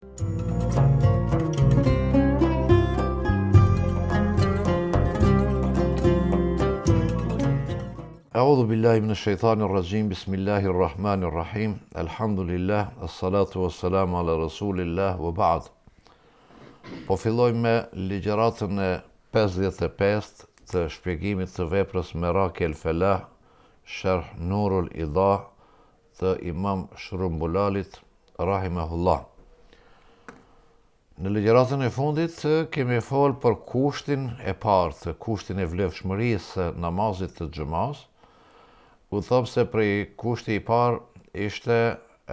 Euzu billahi minesh-shejtanir-raxhim, bismillahir-rahmanir-rahim, elhamdulillah, es-salatu ves-selamu ala rasulillah, ve ba'd. Po fillojmë me ligjëratën e 55 të shpjegimit të veprës Meraki el Felah, Sherh Nurul Idah të Imam Shrumbulalit, rahimehullah. Në ligjëratën e fundit kemi folë për kushtin e parë, të kushtin e vlefshmërisë së namazit të xhumasë, ku thamë se prej kushti i parë ishte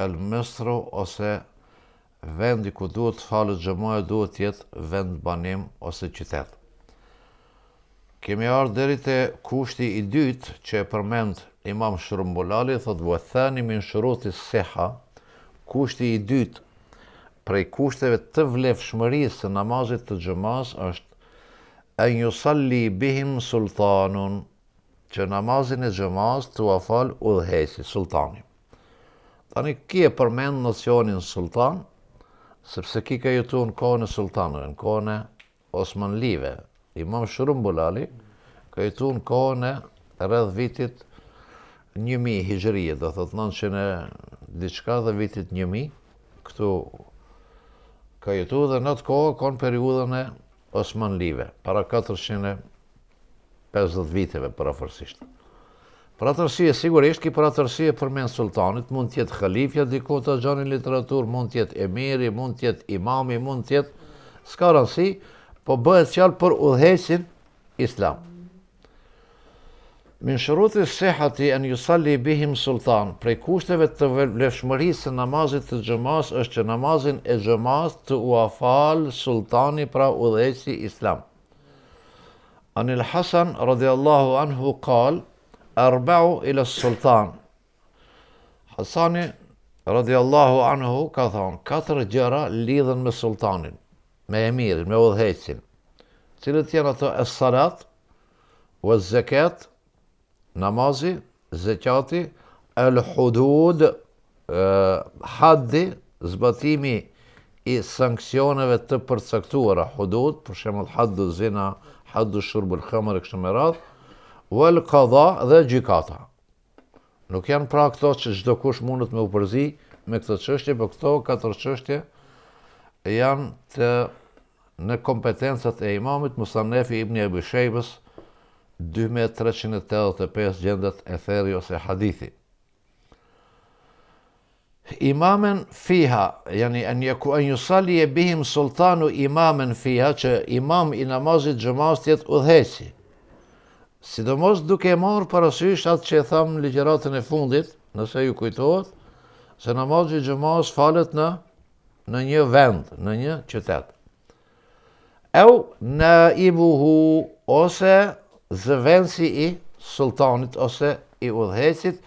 el misru ose vendi ku duhet të falet xhumaja duhet të jetë vendbanim ose qytet. Kemi ardhë deri te kushti i dytë që e përmend Imam Shrumbulali, thotë wa thani min shuruti siha, kushti i dytë prej kushteve të vlefshmërisë së namazit të xhumasë është en yusalli bihim sultanun, që namazin e xhumasë t'ua falë udhëheqësi, sultani. Tani ky e përmend nocionin sultan, sepse ky ka jetu në kohën e sultanëve, në kohën e Osmanlive, Imam Shrumbulali ka jetu në kohën e rreth vitit 1000 hixhrije, do thotë 900 e diçka dhe vitit 1000, këtu ka jetu dhe në atë kohë ka në periudhën e Osmanlive, para 450 viteve përafërsisht. Për atë arsye, sigurisht, ky për atë arsye përmend sultanit, mund të jetë halifja diku ta gjeni n'literaturë, mund të jetë emiri, mund të jetë imami, mund të jetë, s'ka rëndësi, po bëhet fjalë për udhëheqësin islam. Min shuruti sihati en jusalli bihim sultan, prej kushteve të vlefshmërisë së namazit të xhumasë është që namazin e xhumasë të ua falë sultani pra udhëheqësi islam. Anil Hasan radiallahu anhu kal, arbau ila sultan. Hasani radiallahu anhu ka thonë, katër gjëra lidhen me sultanin, me emirin, me udhëheqësin. Cilët janë ato es salat, ve zekat, Namazi, zeqati, el hudud, haddi, zbatimi i sanksioneve të përcaktuara, hudud, për shembull haddu zina, haddu shurbul khamr e kështu me radhë, wal qada dhe gjykata. Nuk janë pra këto që çdokush mundet me u përzi me këto çështje, por këto katër çështje janë të Në kompetencat e imamit Musannefi Ibni Ebi Shejbës, 2385 gjendet etheri ose hadithi. Imamen fiha, yani en jeku en jusalije bihim sultanu imamen fiha, që imam i namazit xhumas të jetë udhëheqësi. Sidomos duke e marrë parasysh atë që e thamë në ligjëratën e fundit, nëse ju kujtohet, se namazi i xhumas falet në në një vend, në një qytet. Eu naibuhu ose zëvendësi i sultanit ose i udhëheqësit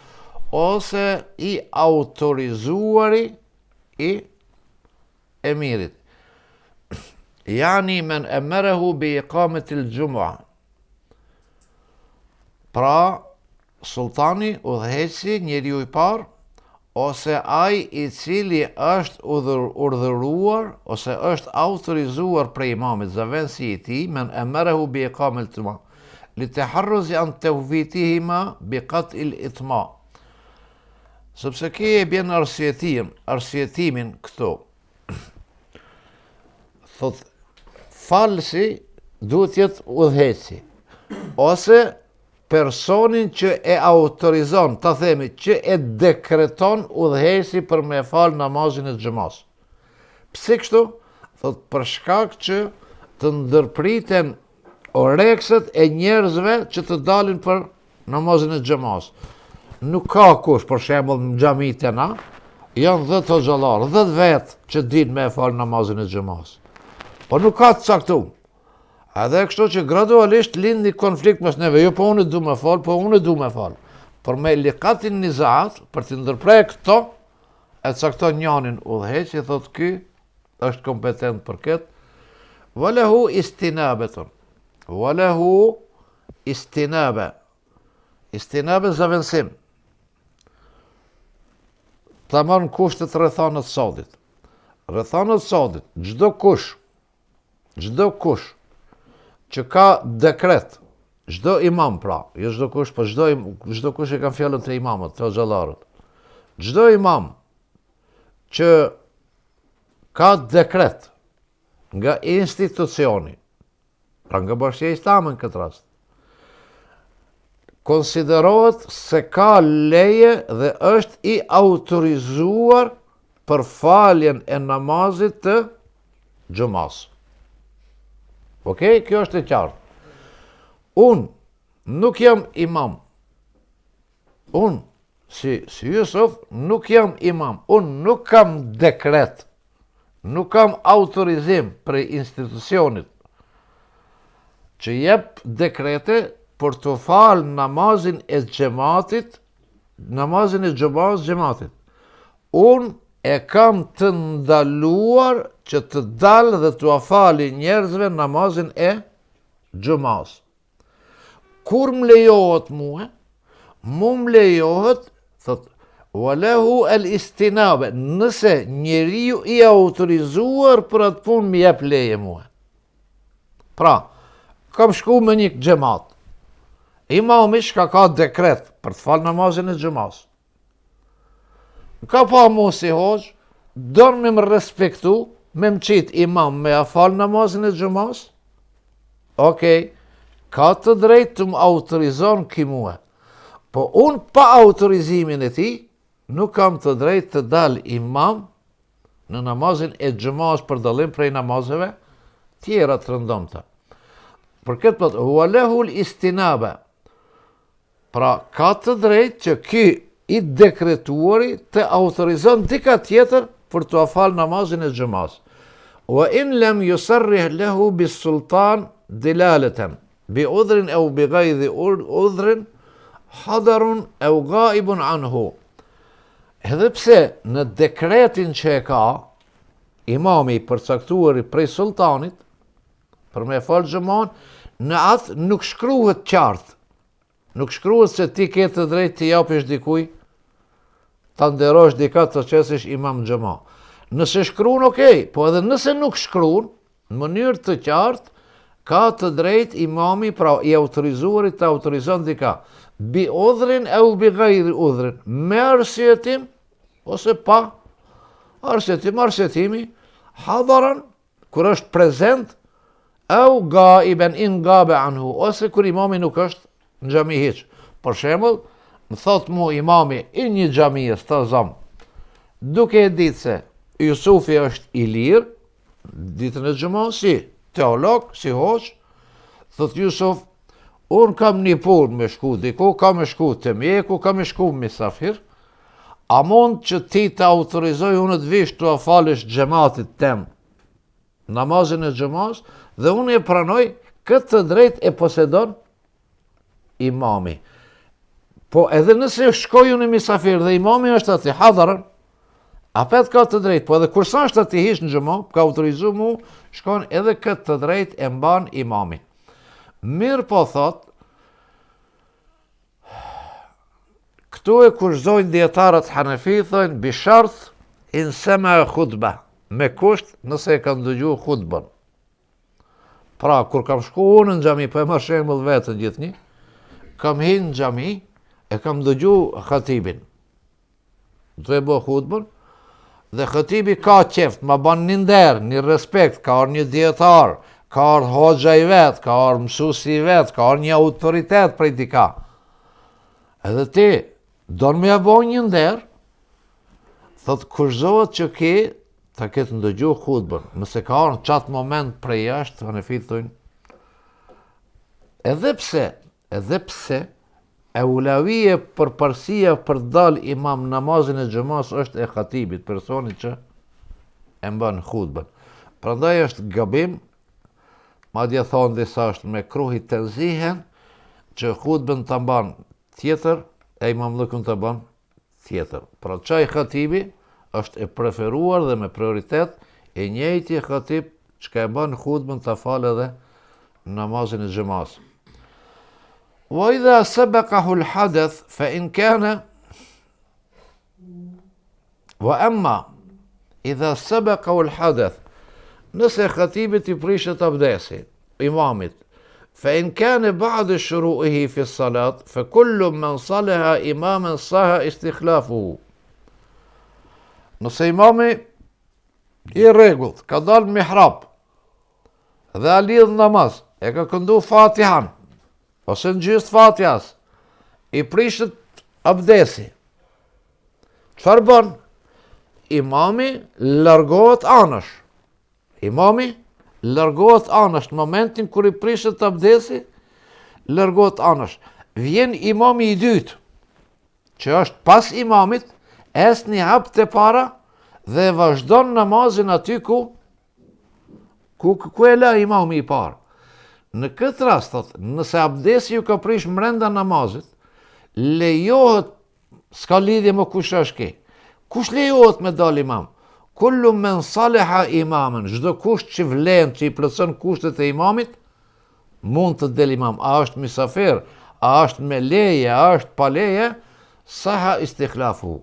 ose i autorizuari i emirit. Yani men emerehu bi ikametil xhumua. Pra, Sulltani, udhëheqësi, njeriu i parë, ose ai i cili është urdhëruar ose është autorizuar prej imamit, zëvendësi i tij, men emerehu bi ikametil xhumua, li teharruzi an tefvitihima bi kat'il itma. Sepse ky e bjen arsyetim, arsyetimin këtu. Thot, falësi duhet jetë udhëheqësi, ose personin që e autorizon, ta themi, që e dekreton udhëheqësi për me falë namazin e xhumasë. Pse kështu? Thot, për shkak që të ndërpriten orekset e njerëzve që të dalin për namazin e xhumasë. Nuk ka kush, për shembull, në xhami te na, janë 10 hoxhallarë, 10 vetë që dinë me e falë namazin e xhumasë. Po nuk ka të caktum. Edhe kështu që gradualisht lind një konflikt mes neve, jo po unë du me fal, po unë du me fal. Por me li kat'in nizaat, për të ndërpre këto, e cakton njanin udhëheqës, i thot ky është kompetent për këtë. Ve lehu istinabetun. Ve lehu istinabe. Istinabe zëvendësim. Ta marrë në kushtet rrethanat e sodit. Rrethanat sodit, çdo kush, çdo kush që ka dekret, çdo imam pra, jo çdo kush, po çdo çdo kush e kam fjalën te imamët, te hoxhallarët. Çdo imam që ka dekret nga institucioni, pra nga bashkësia islame në këtë rast, konsiderohet se ka leje dhe është i autorizuar për faljen e namazit të xhumasë. Okej, kjo është e qartë. Unë nuk jam imam. Unë, si, si Jusuf, nuk jam imam. Unë nuk kam dekret Nuk kam autorizim prej institucionit që jep dekrete për të falë namazin e xhematit, namazin e xhumasë xhematit. Unë e kam të ndaluar që të dal dhe t'ua fali njerëzve namazin e xhumasë. Kur më lejohet mue, mu më lejohet, thot, wa lehu el istinabe, nëse njeriu i autorizuar për atë punë më jep leje mue. Pra, kam shku me një xhemat, imami çka ka dekret për të falë namazin e xhumasë. Ka pa mu si hoxhë, don me më respektu, me më qitë imam me ja falë namazin e xhumasë, okej, ka të drejtë të më autorizon ky mue. Po unë pa autorizimin e tij, nuk kam të drejtë të dal imam në namazin e xhumasë për dallim prej namazeve tjera të rëndomta. Për këtë po thotë, wa lehul istinabe, Pra, ka të drejtë që ky i dekretuari të autorizon dika tjetër për t'ua falë namazin e xhumasë. Wa in lem jusarrih lehu bis sultan dilaleten, bi udhrin eu bi gajri udhrin, hadarun eu gaibun anhu. Edhe pse në dekretin që e ka, imami i përcaktuari prej sultanit, Për me falë xhumanë, në atë nuk shkruhet qartë. Nuk shkruhet se ti ke të drejtë t'i japish dikuj, ta nderosh dika të qesish imam xhuma. Nëse shkruan, okej, po edhe nëse nuk shkruan, në mënyrë të qartë, ka të drejtë imami, pra i autorizuari të autorizon dika. Bi udhrin eu bi gajri udhrin, me arsyetim, ose pa arsyetim, arsyetimi, hadaran, kur është prezent, eu gaiben in gabe anhu, ose kur imami nuk është në xhami hiç. Për shembull, më thot mu imami i një xhamie, ta zam, duke e ditë se Jusufi është i lirë, ditën e xhumasë, si teolog, si hoxhë, thot Jusuf, unë kam një punë me shku diku, kam me shku te mjeku, kam me shku misafir, A mund që ti të autorizoj unë të vish t'ua falësh xhematit tem namazin e xhumasë dhe unë e pranoj këtë të drejtë e posedon imami. Po edhe nëse shkoj unë misafir dhe imami është aty, hadaran, apet ka të drejtë, po edhe kur s'është aty hiç në xhuma, ka autorizu mu, shkon edhe këtë të drejtë e mban imami. Mirëpo thot, Këtu e kushtëzojnë dijetarët Hanefi, thojnë, bi shart in semia hutbe, me kusht nëse e kanë dëgju hutbën. Pra, kur kam shku unë në xhami, po e marr shembull veten gjithnjë, kam hi në xhami, e kam dëgju hatibin. Tu e bo hutbën, dhe hatibi ka qejf, ma ban një nder, një respekt, ka ardhë një dijetar, ka ardhë hoxha i vet, ka ardhë mësusi i vet, ka ardhë një autoritet prej dika. Edhe ti, don me ja bo një nder, thot kushtëzohet që ky ta ketë ndëgju hutbën, nëse ka ardhë në qatë moment prej jashtë, hanefit thojnë, edhe pse, edhe pse, Eulavije përparësia për të dalë imam namazin e xhumasë është e hatibit, personit që e mban hutbën. Prandaj është gabim, madje thonë disa është mekruhi tenzihen, që hutbën ta mban tjetër, e imamllëkun ta ban tjetër. Pra qaj hatibi është e preferuar dhe me prioritet e njëjti hatib çka e mban hutbën ta falë edhe namazin e xhumasë. Wa idha sabaqahu al-hadath fa in kana wa amma. Idha sebekahu el hadeth, nëse hatibit i prishet abdesi, imamit, fe in kane ba'de shuruihi fi salat, fe kullu men saleha imamen saha istikhlafuhu. Nëse imami i rregullt, ka dalë n'mihrab, dhe a lidhë namaz, e ka këndu fatihan, ose në gjysë fatihas, i prishet abdesi, Çfarë bën? Imami largohet anash. Imami largohet anash në momentin kur i prishet abdesi, largohet anash. Vjen imami i dytë, që është pas imamit, ec një hap te para dhe vazhdon namazin aty ku ku ku e la imami i parë. Në këtë rast, thot, nëse abdesi ju ka prish mrenda namazit, lejohet S'ka lidhje më kush është ky. Kush lejohet me dal imam? Kullu men saleha imamen, çdo kush që vlen, që i plotëson kushtet e imamit, mund të del imam. A është misafir, a është me leje, a është pa leje, saha istikhlafuhu.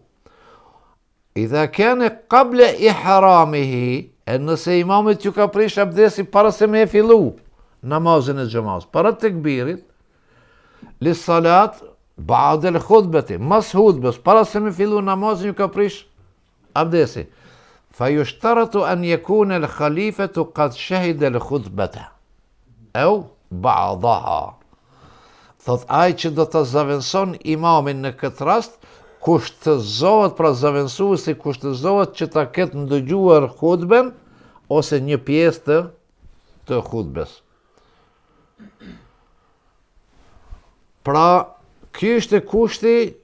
Idha kane kable ihramihi, e nëse imamit ju ka prish abdesi para se me e fillu namazin e xhumas, para tekbirit, li salat, ba'del hutbeti, mas hutbes, para se me fillu namazin ju ka prish abdesi. Fa jushtaratu an jekune el khalifetu kad shehide el hutbete. Eu ba'daha. Thot ai që do ta zavendëson imamin në këtë rast, kushtëzohet pra zavendësuesi kushtëzohet që ta ketë ndëgjuar hutben ose një pjesë të të hutbes. Pra, ky ishte kushti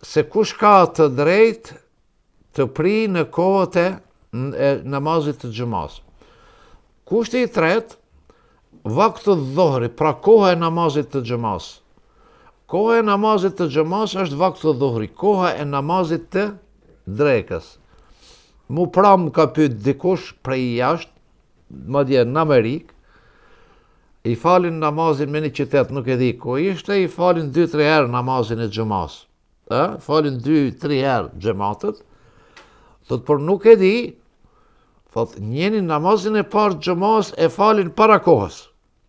se kush ka të drejtë të prijë në kohët e namazit të xhumasë. Kushti i tretë, vaktu dhuhri, pra koha e namazit të xhumasë. Koha e namazit të xhumasë është vaktu dhuhri, koha e namazit të drekës. Mu pra më ka pyet dikush prej jashtë, madje në Amerikë, i falin namazin me një qytet, nuk e di ku ishte, i falin 2-3 herë namazin e xhumasë. Ë, falin 2-3 herë xhematët. Thot, por nuk e di, thot, njënin namazin e parë xhumasë e falin para kohës,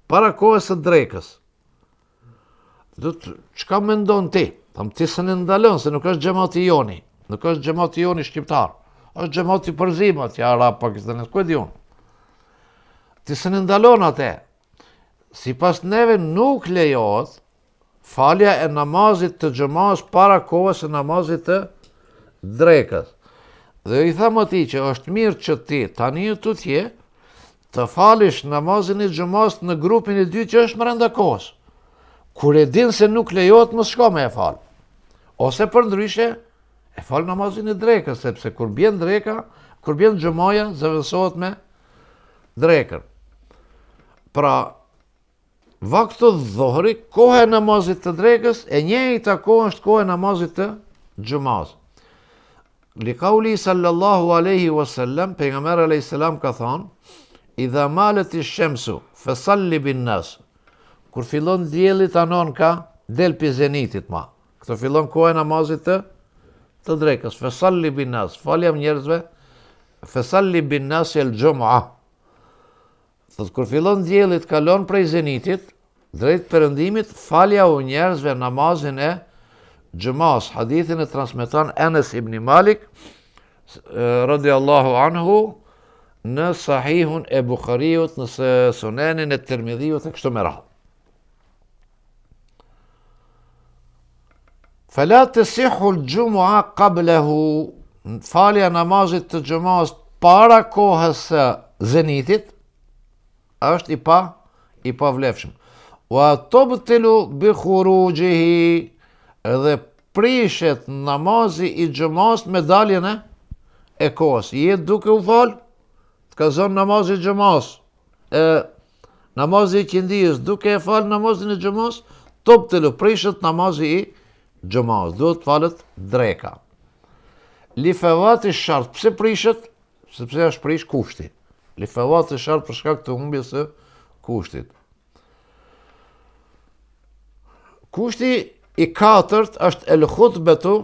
para kohës së drekës. Thot, çka mendon ti? Tham, ti s'e ndalon, se nuk është xhemati joni, nuk është xhemati joni shqiptar, është xhemati përzim atje, arab, pakistanez, ku e di unë? Ti s'e ndalon atë. Sipas neve nuk lejohet, Falja e namazit të xhumasë para kohës së namazit të drekës. Dhe i tham atij që është mirë që ti tani e tutje të falish namazin e xhumasë në grupin e dytë që është mrenda kohës. Kur e din se nuk lejohet mos shko me e fal. Ose përndryshe e fal namazin e drekës sepse kur bjen dreka, kur bjen xhumaja zëvendësohet me drekën. Pra, Vaktu dhuhri, koha e namazit të drekës, e njëjta kohë është koha e namazit të xhumasë. Li kaulihi sallallahu aleyhi wasallam, pejgamberi aleyhi sallam ka thonë, idha maleti shemsu, fesalli bin nas, kur fillon dielli të anon ka, del pi zenitit ma. Këtu fillon koha e namazit të, të drekës, fesalli bin nas, falja njerëzve, fesalli bin nas el xhum'a, Thot kur fillon dielli të kalon prej zenitit drejt perëndimit, faljau njerëzve namazin e xhumas. Hadithin e transmeton Enes ibn Malik radiallahu anhu në Sahihun e Bukhariut, në Sunenin e Tirmidhiut e kështu me radhë. Fela tesihul xhumua kablehu, falja namazit të xhumas para kohës së zenitit, është i pa, i pavlefshëm. Wa tubtilu bi khuruxhihi, edhe prishet namazi i xhumas me daljen e, e kohës. Je duke u falë, të ka zonë namazi i xhumas, e namazi i iqindijës duke e falë namazin e xhumas, tubtilu prishet namazi i xhumas, duhet të falet dreka. Li fevati shart, pse prishet? Sepse është prish kushti. Li fevati shart për shkak të humbjes së kushtit. Kushti i katërt është el hutbetu,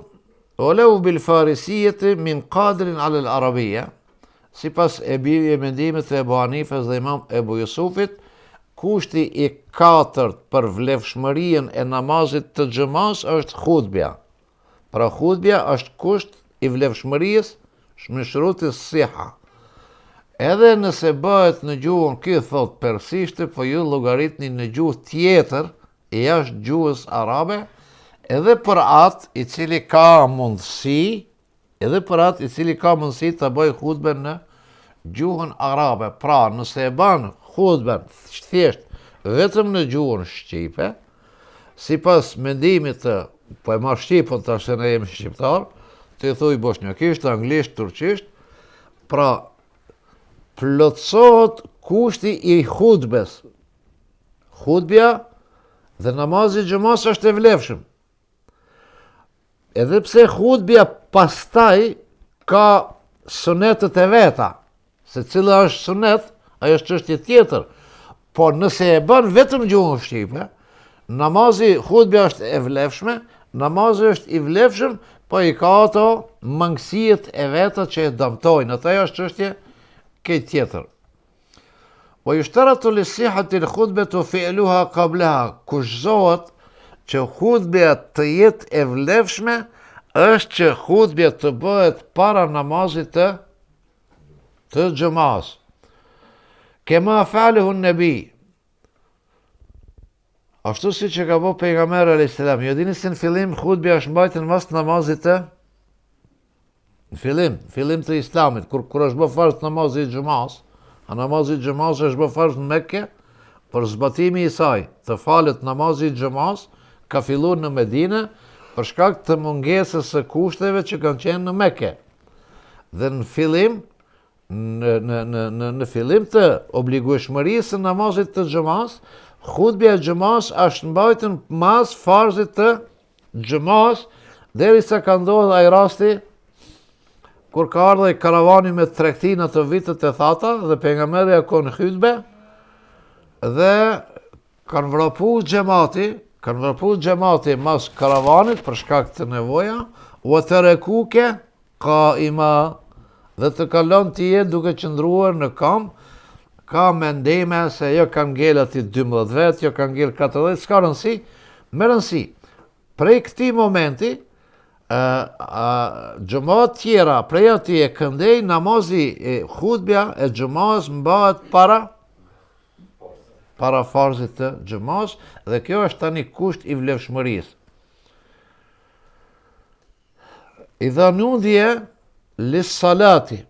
ue leu bil farisijeti min kadirin alel arabija. Sipas ebi e mendimit të Ebu Hanifes dhe Imam Ebu Jusufit, kushti i katërt për vlefshmërinë e namazit të xhumasë është hutbja. Pra hutbja është kusht i vlefshmërisë min shuruti siha. Edhe nëse bëhet në gjuhën, ky thot persishte, po ju llogaritni në gjuhë tjetër, jashtë gjuhës arabe, edhe për atë i cili ka mundësi, edhe për atë i cili ka mundësi të bëjë hutben në gjuhën arabe. Pra, nëse e ban hutben thjesht vetëm në gjuhën shqipe, Sipas mendimit të, po e marr shqipën tash se ne jemi shqiptar, ti thuj boshnjakisht, anglisht, turqisht, pra plotësohet kushti i hutbes. Hutbja dhe namazi i xhumasë është e vlefshëm. Edhe pse hutbja pastaj ka sunetet e veta, se cila është sunet, ajo është çështje tjetër. Po nëse e bën vetëm gjuhën shqipe, namazi hutbja është e vlefshme, namazi është i vlefshëm, po i ka ato mangësitë e veta që e dëmtojnë, ato ajo është çështje krejt tjetër. Wa yushtaratu li-sihhati l-khutbetu fi'luha qablaha, kushtëzohet që hutbja të jetë e vlefshme, është që hutbja të bëhet para namazit të të xhumasë. Kema fealehu nebi, ashtu siç e ka bo pejgamberi a.s. Ju dini se në fillim hutbja është mbajtën mas namazit të Në fillim, në fillim të islamit, kur, kur është bë farz namazi i xhumasë, a namazi i xhumasë është bë farz në Mekke, por zbatimi i saj, të falet namazi i xhumasë, ka fillu në Medine, për shkak të mungesës së kushteve që kanë qenë në Mekke. Dhe në fillim, në, në, në, në, në fillim të obligueshmërisë së namazit të xhumasë, hutbja e xhumasë është mbajtën mas farzit të xhumasë, derisa ka ndodhë ai rasti, kur ka ardhë ai karavani me tregti në ato vitet e thata, dhe pejgamberi a konë n'hutbe, dhe kanë vrapu xhemati, kanë vrapu xhemati mas karavanit për shkak të nevoja, ue terekuke kaima, dhe të ka lënë ty duke qëndruar në kam, ka mendime se jo kanë ngel aty 12 vetë, jo kanë ngel 14, s'ka rëndësi, me rëndësi. Prej këtij momenti, ë xhumat tjera, prej aty e këndej, namazi e hutbja e xhumasë mbahet para para farzit të xhumasë dhe kjo është tani kusht i vlefshmërisë. Idha nudije lis-salati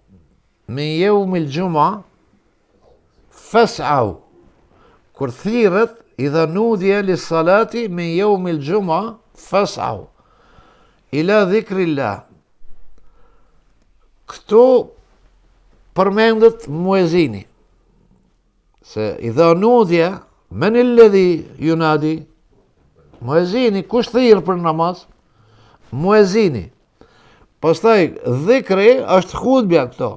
min jeumil xhuma fes'au. Kur thirret, idha nudije lis-salati min jeumil xhuma fes'au. Ila dhikrillah. Këtu përmendet muezini. Se idha nudije, menil-ledhi junadi, muezini, kush thirr për namaz? Muezini. Pastaj, dhikri është hutbja këto.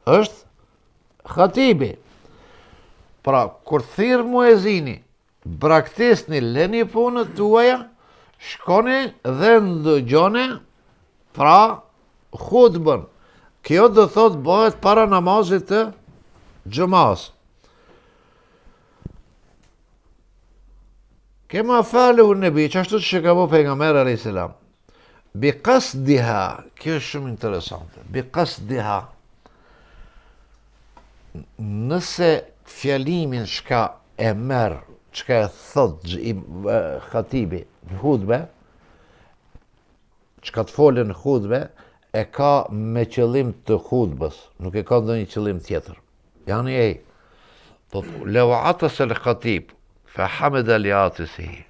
është hatibi. Pra, kur thirr muezini, braktisni, leni punët tuaja, shkoni dhe ndëgjoni, pra, hutbën. Kjo do thot bëhet para namazit të xhumasë. Kema fealehu nebi, qashtu që ka bo pejgamberi a.s. Bi kasdiha, kjo është shumë interesante, bi kasdiha, nëse fjalimin çka e merr, çka e thot hatibi në hutbe, çka të folë në hutbe, e ka me qëllim të hutbës, nuk e ka ndonjë qëllim tjetër. Yani ej, thot, leu atesel khatib, fe hamide li atisihi.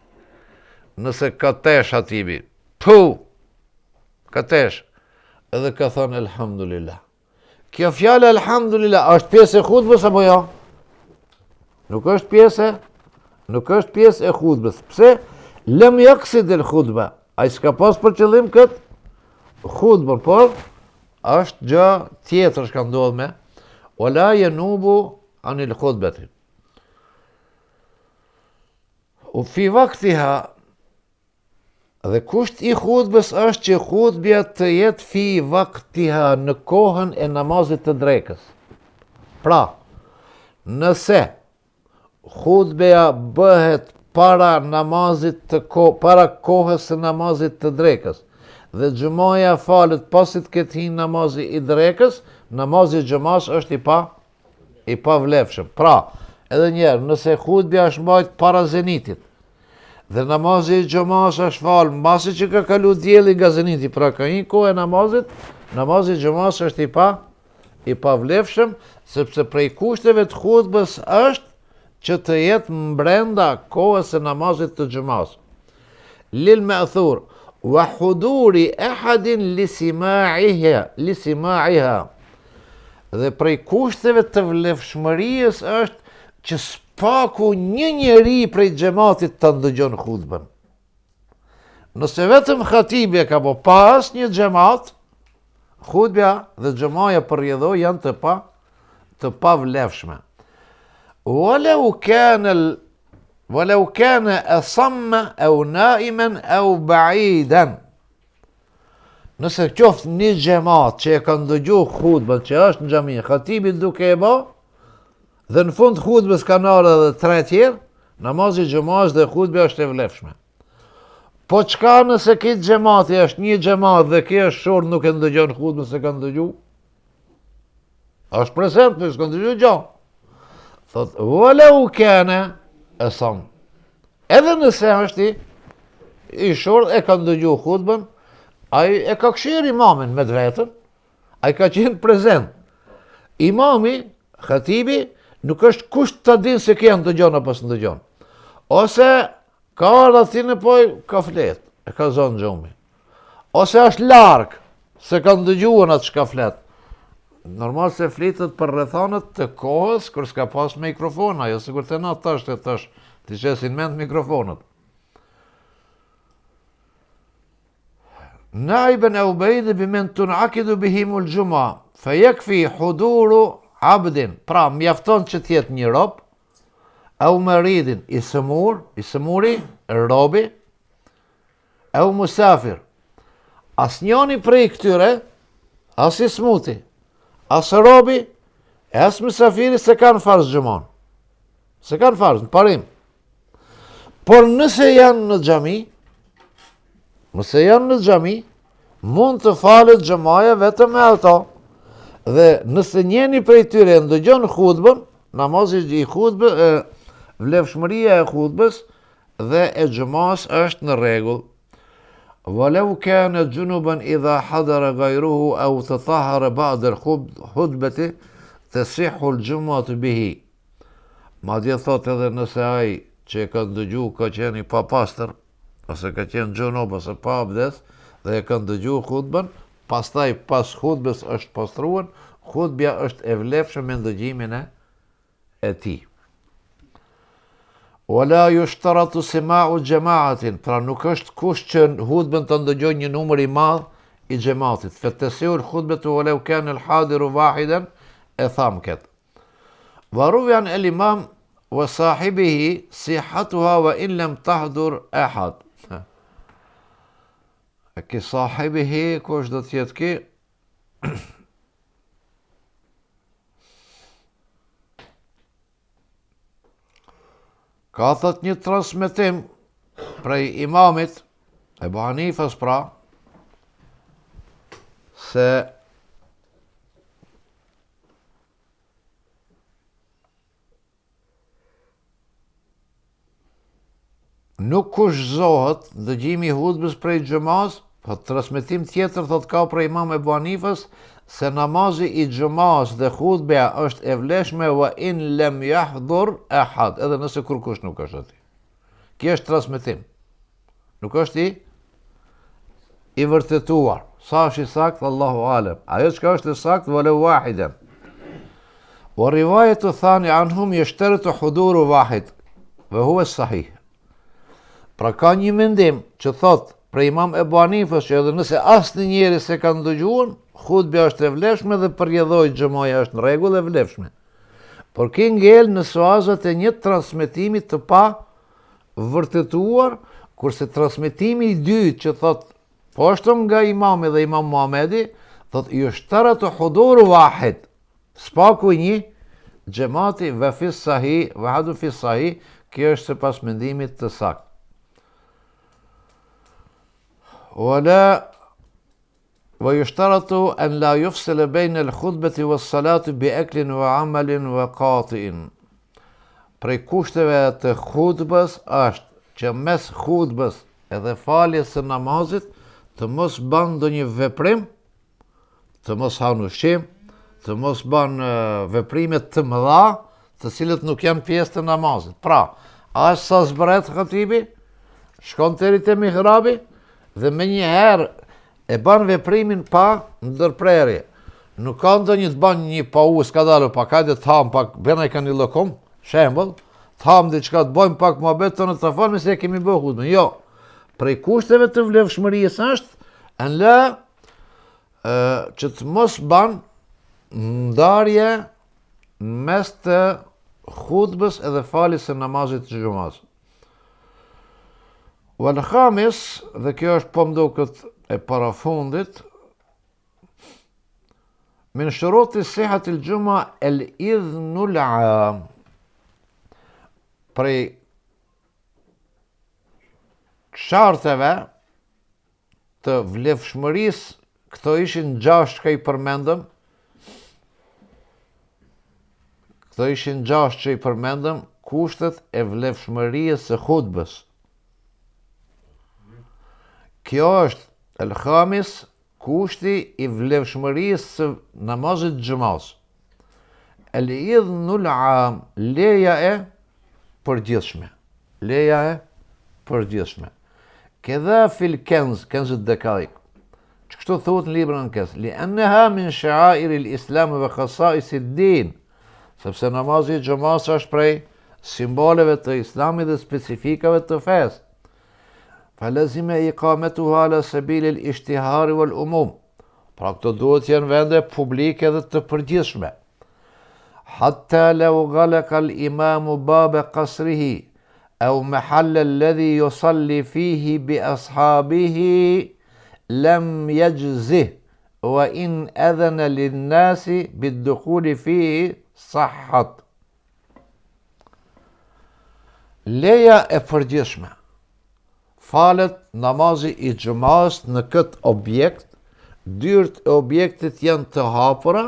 Nëse ka tesh hatibi, pu, ka tesh, edhe ka thënë elhamdulillah. Kjo fjalë elhamdulillah është pjesë e hutbës apo jo? Nuk është pjesë, nuk është pjesë e hutbës. Pse? Lem jaksid el hutbe. Ai s'ka pas për qëllim kët hutbën, por është gjë tjetër çka ndodh me wala jenubu anil hutbeti. U fi vaktiha. Dhe kusht i hutbës është që hutbja të jetë fi vaktiha në kohën e namazit të drekës. Pra, nëse hutbeja bëhet para namazit të ko, para kohës së namazit të drekës dhe xhumaja falet pasi të ketë hi namazi i drekës, namazi i xhumas është i pa i pavlefshëm. Pra, edhe njëherë, nëse hutbja është mbajt para zenitit, dhe namazi i xhumas është falë, masi që ka kalu dielli nga zeniti, pra ka hi koha e namazit, namazi i xhumas është i pa, i pavlefshëm, sepse prej kushteve të hutbës është që të jetë mbrenda kohës së namazit të xhumas. Lil me'thur, wa huduri ehadin li sima'iha, li sima'iha. Dhe prej kushteve të vlefshmërisë është që s'paku një njeri prej xhematit ta ndëgjon hutbën. Nëse vetëm hatibi e ka bo pa asnjë xhemat, hutbja dhe xhumaja për rrjedhojë janë të pa të pavlefshme. Walau kana walau kana asamma au naiman au ba'idan. Nëse qoftë një xhemat që e ka ndëgju hutbën që është në xhami, hatibi duke e bo, dhe në fund hutbës kanë ardhë edhe tre tjerë, namazi i xhumasë dhe hutbja është e vlefshme. Po çka nëse ky xhemati është një xhemat dhe ky është shurdh nuk e ndëgjon hutbën s'e ka ndëgju? Është prezent, po s'ka ndëgju gjo. Thot, walau kane esam. Edhe nëse është i, i shurdh e ka ndëgju hutbën, ai e ka kqyr imamin me të vetën, ai ka qenë prezent. Imami, hatibi, nuk është kusht ta din se ky ndëgjon apo s'ndëgjon. Ose ka ardhë aty në poj, ka flet, e ka zonë gjumi. Ose është larg, s'e ka ndëgjuar atë çka flet. Normal se flitet për rrethanat të kohës, kur s'ka pas mikrofona, jo sikur te na tash të tash, t'i qesin mend mikrofonat. Naimen eu baiden bimen tunakidu bihimul xhuma, fe jekfi huduru abdin, pra mjafton që t'jetë një rob, eu meridin i sëmur, i sëmuri, robi, Eu musafir. Asnjoni prej këtyre, as i smuti, as robi, e as musafiri s'e kanë farz xhuman. S'e kanë farz, në parim. Por nëse janë në xhami, nëse janë në xhami, mund të falet xhumaja vetëm me ato. Dhe nëse njëni prej tyre e ndëgjon hutbën, namazi i hutbës, vlefshmëria e hutbës, dhe e xhumasë është në rregull. Walau kana junuban idha hadara ghayruhu aw tatahhara ba'da al-khutbati tasihhu al-jumu'atu bihi. Madje thotë edhe nëse ai që e ka ndëgju ka qenë i papastër, ose ka qenë xhunub ose pa abdes dhe e ka ndëgju hutbën, pastaj pas hutbës është pastruar, hutbja është e vlefshme me ndëgjimin e e tij. Wala yushtaratu sima'u jama'atin, pra nuk është kusht që hutbën ta ndëgjojë një numër i madh i xhematit. Fa tasihu al-khutbatu walau kana al-hadiru wahidan, e thamë këtë. Wa ruwiya an al-imam wa sahibihi sihhatuha wa in lam tahdur ahad. E ky sahibihi, kush do të jetë ky? Ka thot një transmetim prej imamit Ebu Hanifës pra se Nuk kushtëzohet dëgjimi i hutbës prej xhumas, po transmetim tjetër thot ka prej Imam Ebu Hanifës se namazi i xhumas dhe hutbeja është e vlefshme wa in lem jahdur ehad, edhe nëse kurkush nuk është aty. Ky është transmetim. Nuk është i i vërtetuar. Sa është i saktë, Allahu alem. Ajo çka është e saktë, walau wahiden. Wa rivajetu thani anhum jeshteritu huduru wahid, ve huve sahih. Pra ka një mendim që thot prej imam Ebu Hanifës që edhe nëse asnjë njeri s'e ka ndëgjuar, hutbja është e vlefshme dhe për rrjedhojë xhumaja është në rregull e vlefshme. Por ky ngel në suazat e një transmetimi të pa vërtetuar. Kurse transmetimi i dytë që thot po ashtu nga imami dhe imam Muhamedi, thot jushteratu huduru wahid. S'paku një xhemati ve fi sahih, ve hadha fi sahih, kjo është sipas mendimit të saktë. Wala Wa yushtaratu an la yufsila bayna al-khutbati was-salati bi aklin wa amalin wa qati'in. Prej kushteve të hutbës është që mes hutbës edhe faljes së namazit të mos ban ndonjë veprim, të mos han ushqim, të mos ban veprime të mëdha, të cilët nuk janë pjesë të namazit. Pra, aq sa zbret hatibi, shkon deri te mihrabi dhe menjëherë E ban veprimin pa ndërprerje. Nuk ka ndonjë të ban një pauzë, kadalë pak, hajde të ham pak, bjena i ka një llokum, shembull, të ham diçka të bëjmë pak muhabet tonë të falmi se e kemi bërë hutbën. Jo. Prej kushteve të vlefshmërisë është en la që të mos ban ndarje mes të hutbës edhe faljes së namazit të xhumasë. Wal khamis, dhe kjo është po m'duket e parafundit, min shuruti sihhatil xhuma el idhnul am, prej sharteve të vlefshmërisë, këto ishin gjashtë që i përmendëm, këto ishin gjashtë që i përmendëm, kushtet e vlefshmërisë së hutbës. Kjo është el khamis, kushti i vlefshmërisë së namazit xhumasë. El idhnul am, leja e përgjithshme. Leja e përgjithshme. Kedha fil kenz, kenz ed-dekaik. Që kështu thuhet në librin Kenz, li enneha min sheairil islam ve khasaisid din, sepse namazi i xhumasë është prej simboleve të islamit dhe specifikave të fesë. Fa lezime ikametuha ala sebilil ishtihari wal umum. Pra këto duhet jenë vende publike dhe të përgjithshme. Hatta lau galaka al imamu babe kasrihi, au mehalla alladhi yusalli fihi bi ashabihi lem yajzih wa in adhana lin nasi bid dukhuli fihi sahhat. Leja e përgjithshme Falet namazi i xhumasë në këtë objekt, dyert e objektit janë të hapura,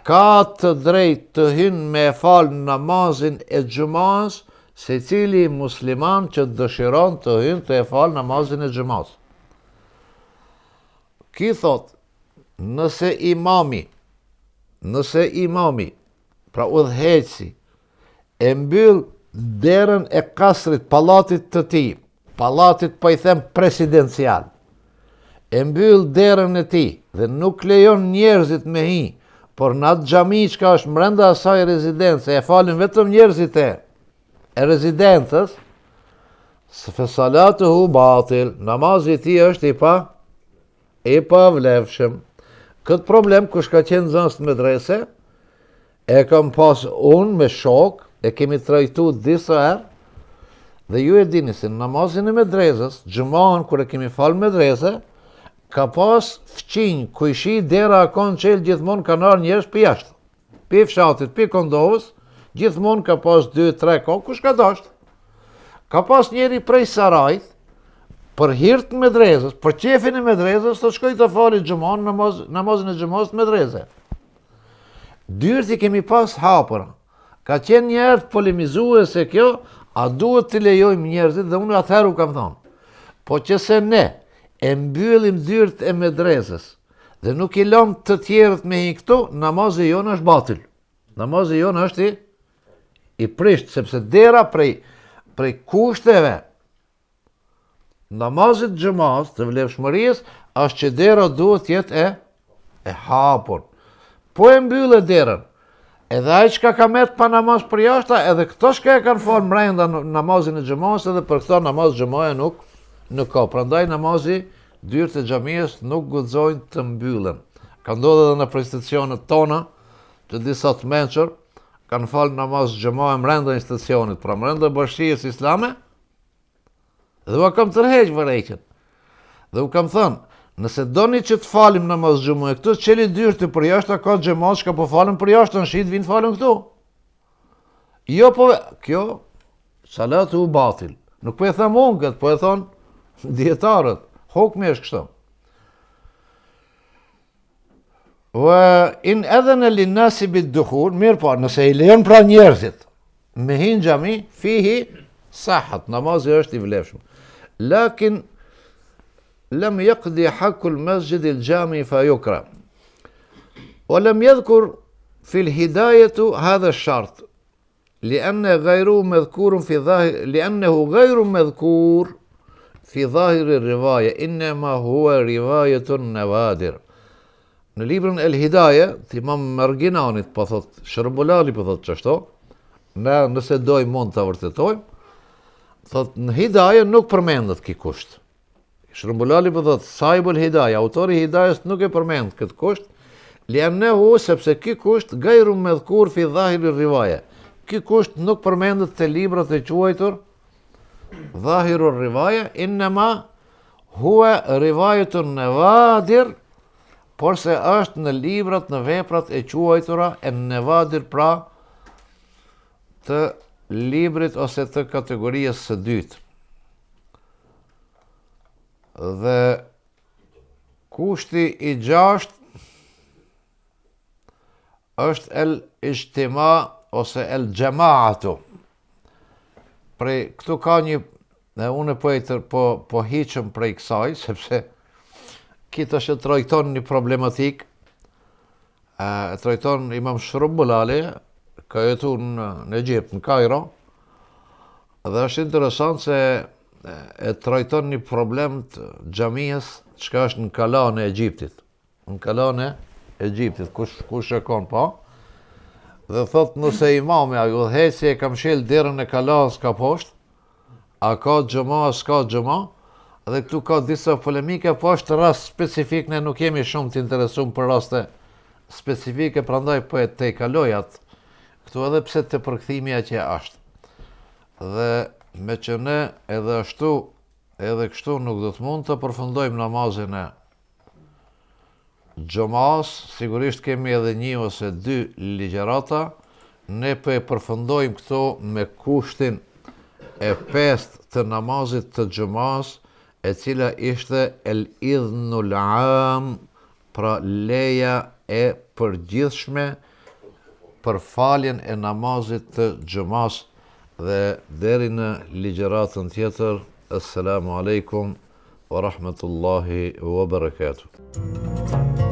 ka të drejtë të hyn me e fal namazin e xhumasë secili musliman që dëshiron të hyn të e fal namazin e xhumasë. Ky thotë, nëse imami, nëse imami, pra udhëheqësi, e mbyll derën e kasrit, pallatit të tij, pallatit po i them presidencial, e mbyll derën e tij dhe nuk lejon njerëzit me hi, por në atë xhami çka është mrenda asaj rezidence, e falin vetëm njerëzit e, e rezidencës, fe salatuhu batil, namazi i tij është i pa, i pavlefshëm. Këtë problem, kush ka qenë nxënës në medrese, E kam pas unë me shokë, e kemi trajtu disa herë, dhe ju e dini se në namazin e medrezës, xhumanë kur e kemi falë medreze, ka pas fqinj, kojshi dera a konë çelë gjithmonë kanë ardhë njerëz pi jashtë, pi fshatit, pi Kondovës, gjithmonë ka pas 2, 3, ko, kush ka dashtë. Ka pas njeri prej Sarajit, për hir të medrezës, për qefin e medrezës, të shkoj të fali xhumanë, namaz, namazin e xhumasë në medreze. Dyert i kemi pas hapura. Ka qenë një herë polemizuese kjo, a duhet të lejojmë njerëzit dhe unë atëherë u kam thonë. Po qe se ne e mbyllim dyert e medrezës dhe nuk i lëmë të tjerët me hi këtu, namazi jonë është batil. Namazi jonë është i, i prisht, sepse dera prej, prej kushteve Namazit xhumasë të vlefshmërisë është që dera duhet të jetë e e hapur. Po e mbylle derën. Edhe ai çka ka met pa namaz përjashta, edhe këto çka e kanë falë mrenda namazin e xhumasë, edhe për këto namaz xhumaje nuk nuk ka. Prandaj namazi dyert e xhamisë nuk guxojnë të mbyllen. Ka ndodhur edhe në institucionet tona, që disa të mençur kanë falë namaz xhumaje mrenda institucionit, pra mrenda bashkësisë islame. Dhe ua kam tërheq vërejtjen. Dhe u kam thënë, nëse doni që të falim namaz xhumaje këtu, çeli dyert e përjashta, ka xhemat çka po falen përjashta, në shi t'vinë falen këtu. Jo po, kjo, salatuhu batil. Nuk po e them unë këtë, po e thonë dijetarët. Hukmi është kështu. Ve in edhine linnasi bid-duhul, mirëpo, nëse i lejon pra njerëzit, me hi n'xhami, fihi sahat, namazi është i vlefshëm. Lakin, lem jekdi hakul mesxhidil xhami fa jukreh. Ve lem jedhkur fil hidajetu hadhe shart, li enne gajru medhkurun fi dhahir, li ennehu gajru medhkur fi dhahiri rivaje, innema hua rivajetun nevadir. Në librin El Hidaje, të imam Merginanit, po thot, Shrumbulali po thot qashtu, ne nëse dojmë mund ta vërtetojmë, thot, në Hidaje nuk përmendet ky kusht. Shrumbulali po thot, Sahibul Hidaje, autori i Hidajes nuk e përmend këtë kusht, li ennehu, sepse ky kusht, gajru medhkur fi dhahiri rivaje. Ky kusht nuk përmendet te librat e quajtur Dhahiru rivaje, innema hua rivajetun nevadir, porse është në librat në veprat e quajtura en nevadir pra të librit ose të kategorisë së dytë. Dhe kushti i gjashtë është el ixhtima ose el xhemaatu. Prej këtu ka një dhe unë po e tër, po po hiqem prej kësaj sepse ky tash e trajton një problematikë e trajton Imam Shrumbulali ka jetu në, në Egjipt, në Kajro dhe është interesant se e trajton një problem të xhamisë çka është në kalanë e Egjiptit në kalanë e Egjiptit, kush, kush e kon pa, dhe thot nëse imami a udhëheqësi e ka mshel derën e kalasë ka poshtë, a ka xhema, a s'ka xhema, dhe këtu ka disa polemika, po është rast specifik, ne nuk jemi shumë të interesum për raste specifike, prandaj po e tejkaloj atë, këtu edhe pse te përkthimi atje është. Dhe meqë ne edhe ashtu, edhe kështu nuk do të mund të përfundojmë namazin e Xhumas, sigurisht kemi edhe një ose dy ligjërata, ne po e përfundojmë këtu me kushtin e pestë të namazit të xhumas, e cila ishte el idhnul am, pra leja e përgjithshme për faljen e namazit të xhumas dhe deri në ligjëratën tjetër, Esselamu Alejkum. Wa rahmetullahi wa barakatuh.